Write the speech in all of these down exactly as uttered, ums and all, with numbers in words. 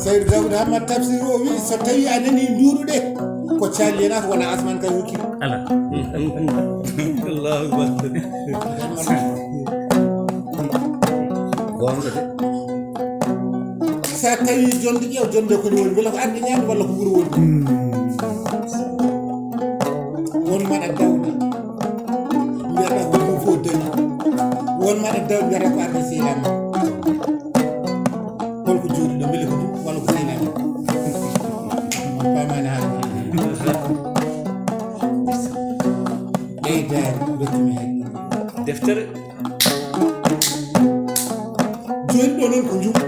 Seydi Dawda Hammat Tafsir o wi, so tawi a nani nduuɗuɗe, ko caali yenata wona asman kay hokki. Ala. Allahu Akbar. Gonga de. Sa tawi jonde ƴeew jonde ko woni, wala ko arde ñaande wala ko wuro woni. Won maɗa dawda. Mbiyata ko ɗum fof dañi. Won maɗa dawda mbiyata ko arde sehlama. Holko jooɗi ɗo mbele ko ɗum walla ko sehlama. On paamaani haala. Ɓeydaani rokkimi hay. Deftere. Jooni ɗo noon ko njuɓɓu.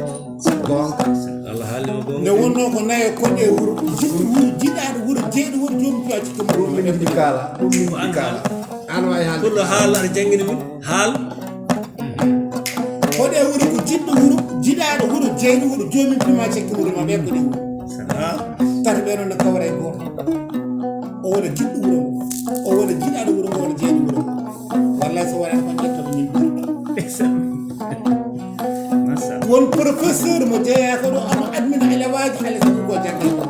Goonga. Allah haali o goonga. Nde wonnoo ko nayo koɗe wuro, jiɗɗo wuro, jiɗaaɗo wuro, jeyɗo wuro, joom piya cikke mo. Ɗum min mbi kaala, ɗum min mbi kaala. An wawi haalde. Pullo haal aɗa janngina min. Haal. Koɗe wuro ko jiɗɗo wuro, jiɗaaɗo wuro, jeyɗo wuro, joom piya cikke wuro ma ɓe koɗe wuro. Tata ɓe noon no kawra e gooto. O wona jiɗɗo wuro ngo. O wona jiɗaaɗo wuro ngo, o wona jeyɗo wuro ngo. Wallahi so waɗaani ko ƴettoto min ɓuri. Won professeur mo jeeyaa ko ɗo, ama admin elewaaji, ala sabu ko jaggal ko.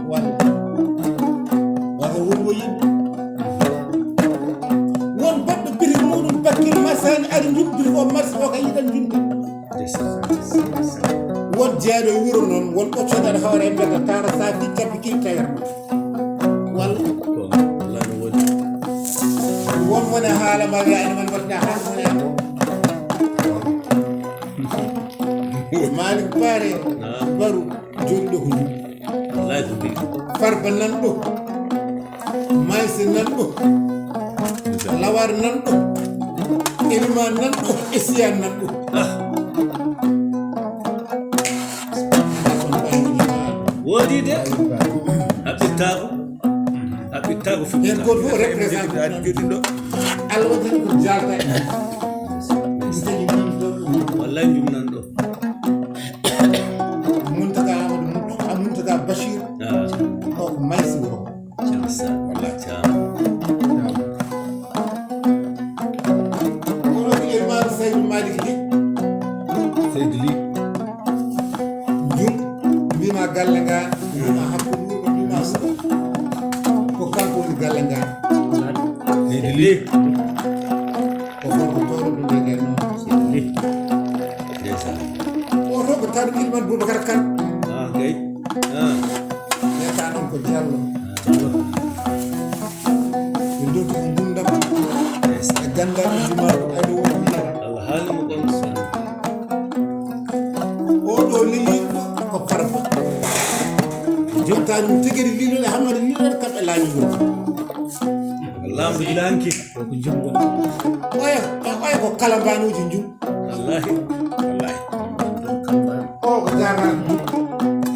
Walla. Walla won mo yimɓe. Won baɗɗo biri muɗum bakkil marsaani ari njuɓɓiri o marsi o ka yiɗan njuɓɓi. Won jeeɗo e wuro noon, won ɓoccoɗo aɗa hoore e mbedda taara saafi cabbi kii tayar ma. Walla. Ko lan woni. Won mone haala ma wiya ene man waɗda haala mone am. Malik Bare, Baru, joni ɗo ko ɗum. Wallahi ko ɗum. Farba nan ɗo. Maysa nan ɗo. Lawar nan ɗo. Elma nan ɗo. Esiya nan ɗo. Ah. Woodi de. Haɓɓittaako. Haɓɓittaako fuɗɗi. Heen gooto fof représente. Aɗa joɗɗi ɗo. Allah waɗi ko jaalta e. Wallahi jum nan ɗo. Muntaka Amadou Munt-, a Muntaka Bachir. Ah. O ko Maysi wuro. Jam sa. Walla jam. Wuro ko Elmaaru Saydu Malik Li. Saydu Li. Jum, mbima galle ngal, mbima hakkundu, mbima ko kanko woni galle ngal. Saydu Li. Ko gorko tooɗo ɗum e nder noon. Saydu Li. Ndeysaan. O to ko taɗum Ilman Boubacar Kane. Ah, kay. Ah. Ɓe ka noon ko Diallo. Ɓe doggi ko ngundam. E gandal e jumaaɗo ɓayɗo woni Allah haali mo kon. Oɗo lilliɗo ko Farba. Jottani mo tegeri lilloɗe hammade lilloɗe kamɓe laañi ngol. Lamɗo gila hanki. Ko ko jum woni. Oya, oya ko kalambanuji jum. Wallahi. Wallahi. O ko jaran.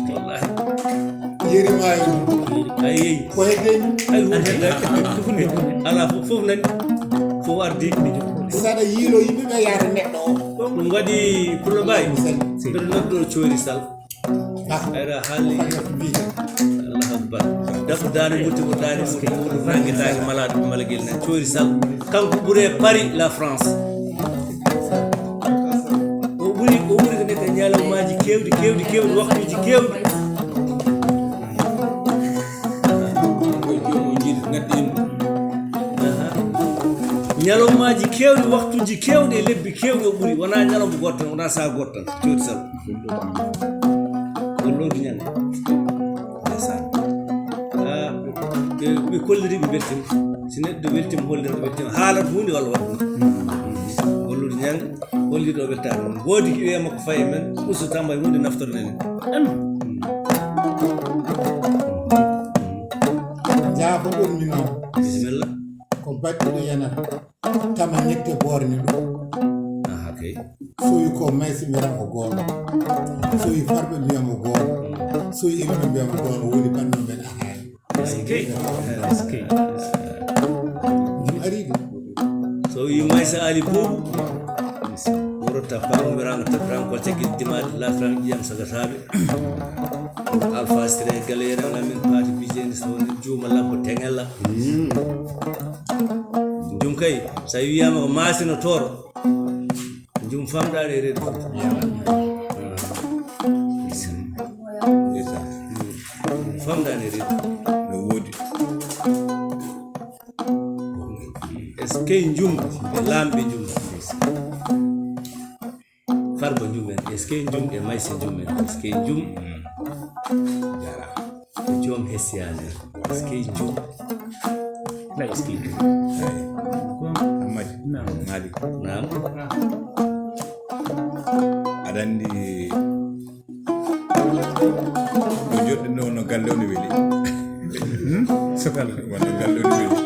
Wallahi. Yeri maayo. Ayi. Ko hedde. Ayi. Ala fof, fof nani. Fof ardi. Saɗa yiilo yimɓe ɓe yaata neɗɗo o. Ɗum waɗi Pullo Baye. Mbeɗa noddo Coori Sal. Era haali. Allahu Akbar. Dafu daane mutti ko daane mutti ko nange taake malaaɗo ɓe malagel nan. Coori Sal. Kanko ɓure Paris, la France. O ɓuri, o ɓuri ko nekka ñalawmaaji keewɗi, keewɗi, keewɗi, waktuuji keewɗi. Aha. Ñalawmaaji keewɗi, waktuuji keewɗi e lebbi keewɗi o ɓuri. Wonaa ñalawma gooto tan, wonaa sahaa gooto tan. Coori Sal. Ko lowdi ñande. Ndeysaan. Ah, ɓe, ɓe kolliri ɓe weltima. Si neɗɗo weltima, hollira o weltima. Haalat huunde walla waɗa huunde. Ko lowdi ñande, holliɗo o weltaani. Woodi ki wiya makko fayi men, ustu tamba e huunde naftorɗen en. Jaafo ɗon mi noon. Bisimilla. Ko baɗɗo yanata. Tama ñette boorne ɗum. Aha, kay. So wi ko Maysa, mbiyan ko goonga. So wi Farba, mbiyan ko goonga. So wi Ibra, mbiyan ko goonga. Woni banno men a haali. Eskey. Eskey. Ɗum ari de. So wi Maysa Ali Boubou. Wuro tappa, ummiraango, tappirango, ko caggal dimaade, laafirango ƴiyam sagataaɓe. Alpha Siré Galera, Lamine Pati Bijeni, Soni Juma Labbo Tengella. Jum Kay, so a wiyaama ko maasino tooro, njum famɗaani e reedu. Famɗaani e reedu. No woodi. Eskey njum e laamɓe njum. Farba njum en, eskey njum e maysa njum en, eskey njum. Jaaraama. Ko joom hesiyande. Eskey njum. Na eskey njum. Ammadi. Naam. Malik. Naam. Aɗa anndi ɗo joɗɗen ɗo, no galle o no weli. Hmm? So galle. Wonno galle o no weli.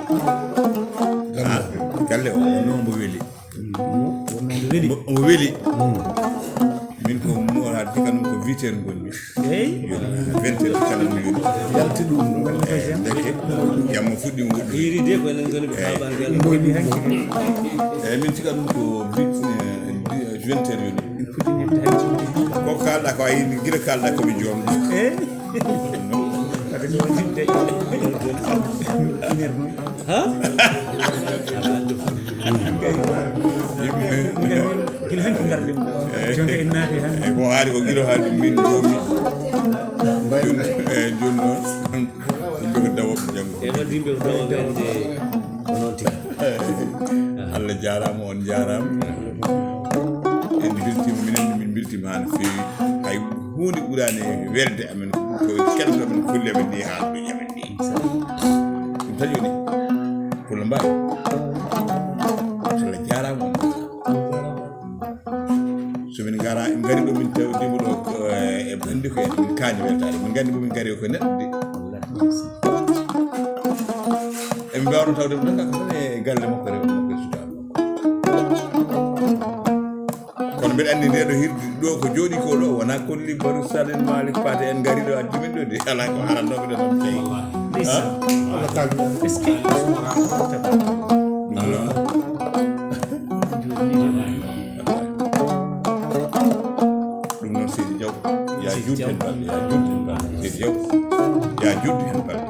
Ah, galle o, wonno mbo weli. Wonno mbo weli. Mbo, mbo weli. Min ko mo, ha, dika ɗum ko huit heures ngonmi. Eyi. Yo, vingt heures kala mi weli. Yalti ɗum, ɗum walla ko jam? Ndeke, jamma fuɗɗi mo woɗɗi. Yiri de ko enen ngoni ɓe. Eyi. Haɓa ngal. Mboyni hanki. Eyi, min tika ɗum ko huit, eh, vingt heures yoni. Ko kalɗa ko, ayi, gila kalɗa ko mi joom. Eh? Ha? Gila hanki ngarɗen. Jonta en naati han. E ko haali ko gila haali min jomi. Jun, e jun noon. Yimɓe ko dawoɓe janngo. E wadde yimɓe ko dawoɓe hannde ko noon tigi. Allah jaaraama, on jaaraama. En mbeltiima, minen min mbeltiima haa no feewi. Hay huunde ɓuraani e welde amen, ko keɗoto men kulle amen ɗi, haalduuji amen ɗi. Ɗum taƴi woni Pullo Mbaye. Allah jaaraama on. So min ngara, min ngari ɗo, min tawdima ɗo, ko, eh, e bandi ko en, min kaani weltaade. Min nganndi ko min ngari ko neɗɗo de. Emin mbaawno tawde mo tan, ko tan e galle makko, rewo makko e sukaaɓe makko. Kono mbeɗa anndi nde ɗo hirde ɗo ko jooɗi ko ɗo, wonaa kolli Baru Salin Malik Paate en ngari ɗo addi min ɗo de, alaa ko arannooɓe ɗo noon tawi. Ha? Est-ce que Ɗum noon, Seydi Diaw, ya juuttu heen balɗe, ya juuttu heen balɗe, Seydi Diaw, ya juuttu heen balɗe.